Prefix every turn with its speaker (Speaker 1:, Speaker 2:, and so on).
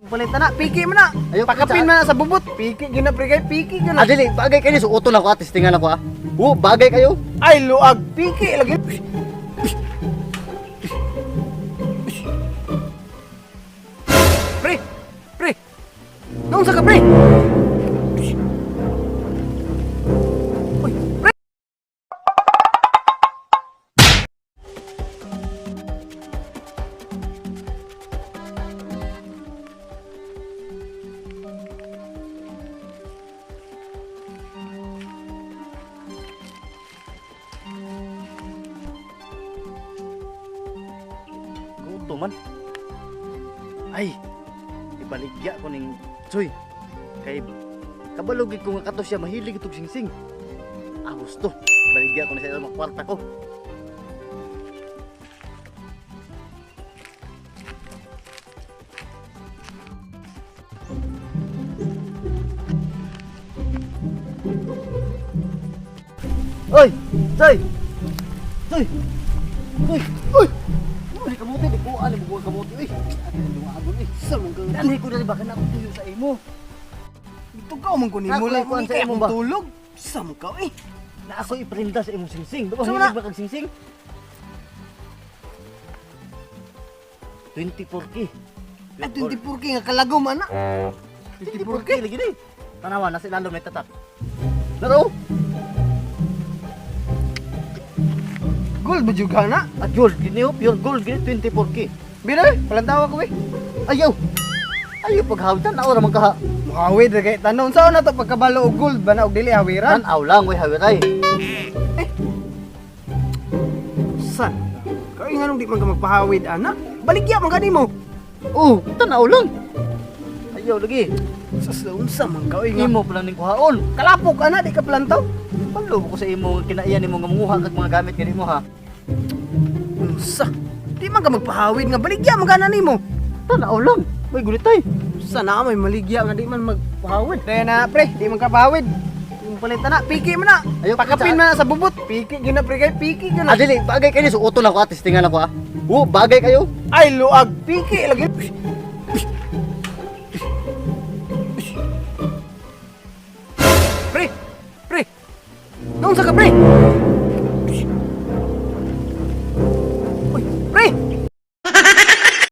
Speaker 1: Palit na, piki man na.
Speaker 2: Ayaw,
Speaker 1: Pakapin man na sa bubot. Piki gyud na pre kay piki gyud na.
Speaker 2: Ah, dili, bagay kayo ni suoton ako, ah, testingan ako ah. Oo, bagay kayo.
Speaker 1: Ay luag, piki lagi. Pre, pre. Naunsa ka pre? Uy, pre.
Speaker 2: Guto man. Ay, ibaligya ko ning Choy. Kay kabalog gid ko nga kato siya mahilig itog singsing. Ah, gusto. Baligya ko na siya mga kwarta ko. Oy! Choy! Choy! Oy! Oy! Uy, kamote, di ko alam mo kamote, uy. Ate, dumaagol, uy.
Speaker 1: Sa mong ka.
Speaker 2: Dalhi ko dali ba kana akong tuyo sa imo.
Speaker 1: Ito ka man ko nimo
Speaker 2: Ako,
Speaker 1: lang
Speaker 2: kuan
Speaker 1: ni
Speaker 2: sa
Speaker 1: kay
Speaker 2: imo
Speaker 1: akong
Speaker 2: ba?
Speaker 1: tulog. Sa mong ka eh.
Speaker 2: Na ako iprinda sa imong singsing. Di ba
Speaker 1: Sa
Speaker 2: hilig
Speaker 1: mana?
Speaker 2: ba kag singsing? 24K.
Speaker 1: Ay 24K nga kalagom ana.
Speaker 2: 24K lagi ni. Tanawa nasa ilalom na tatak. Laro.
Speaker 1: Gold ba jud ka na?
Speaker 2: At gold gini oh, pure gold gini 24K.
Speaker 1: Bina, palantawa ko eh.
Speaker 2: Ayaw. Ayaw paghawdan na ora man kaha.
Speaker 1: Muhawid ra kay tanon sa na to pagkabalo og gold ba na og dili hawiran?
Speaker 2: Tan-aw lang way hawiray.
Speaker 1: San? Kay nganong di man ka magpahawid ana? Baligya man gani mo.
Speaker 2: Oh, tan-aw lang. Ayaw lagi.
Speaker 1: Sa unsa man ka oy nga.
Speaker 2: Imo pa lang ning kuhaon.
Speaker 1: Kalapok ana di ka plantaw.
Speaker 2: Palo ko sa imo nga kinaiyan nimo nga manguha kag mga gamit kanimo ha.
Speaker 1: Unsa? Di man ka magpahawid nga baligya man gana nimo.
Speaker 2: Tan-aw lang. May gulitay.
Speaker 1: Sana may maligya nga di man magpahawid. Kaya na pre, di man ka pahawid. Yung palit na, piki man na.
Speaker 2: Ayaw,
Speaker 1: Pakapin man na sa bubot. Piki gyud na pre kay piki gyud
Speaker 2: Ah,
Speaker 1: na.
Speaker 2: dili, bagay kayo ni suoton ako, ah, testingan ako ah. Oo, bagay kayo.
Speaker 1: Ay luag, piki lagi. Pre, pre. Naunsa ka pre?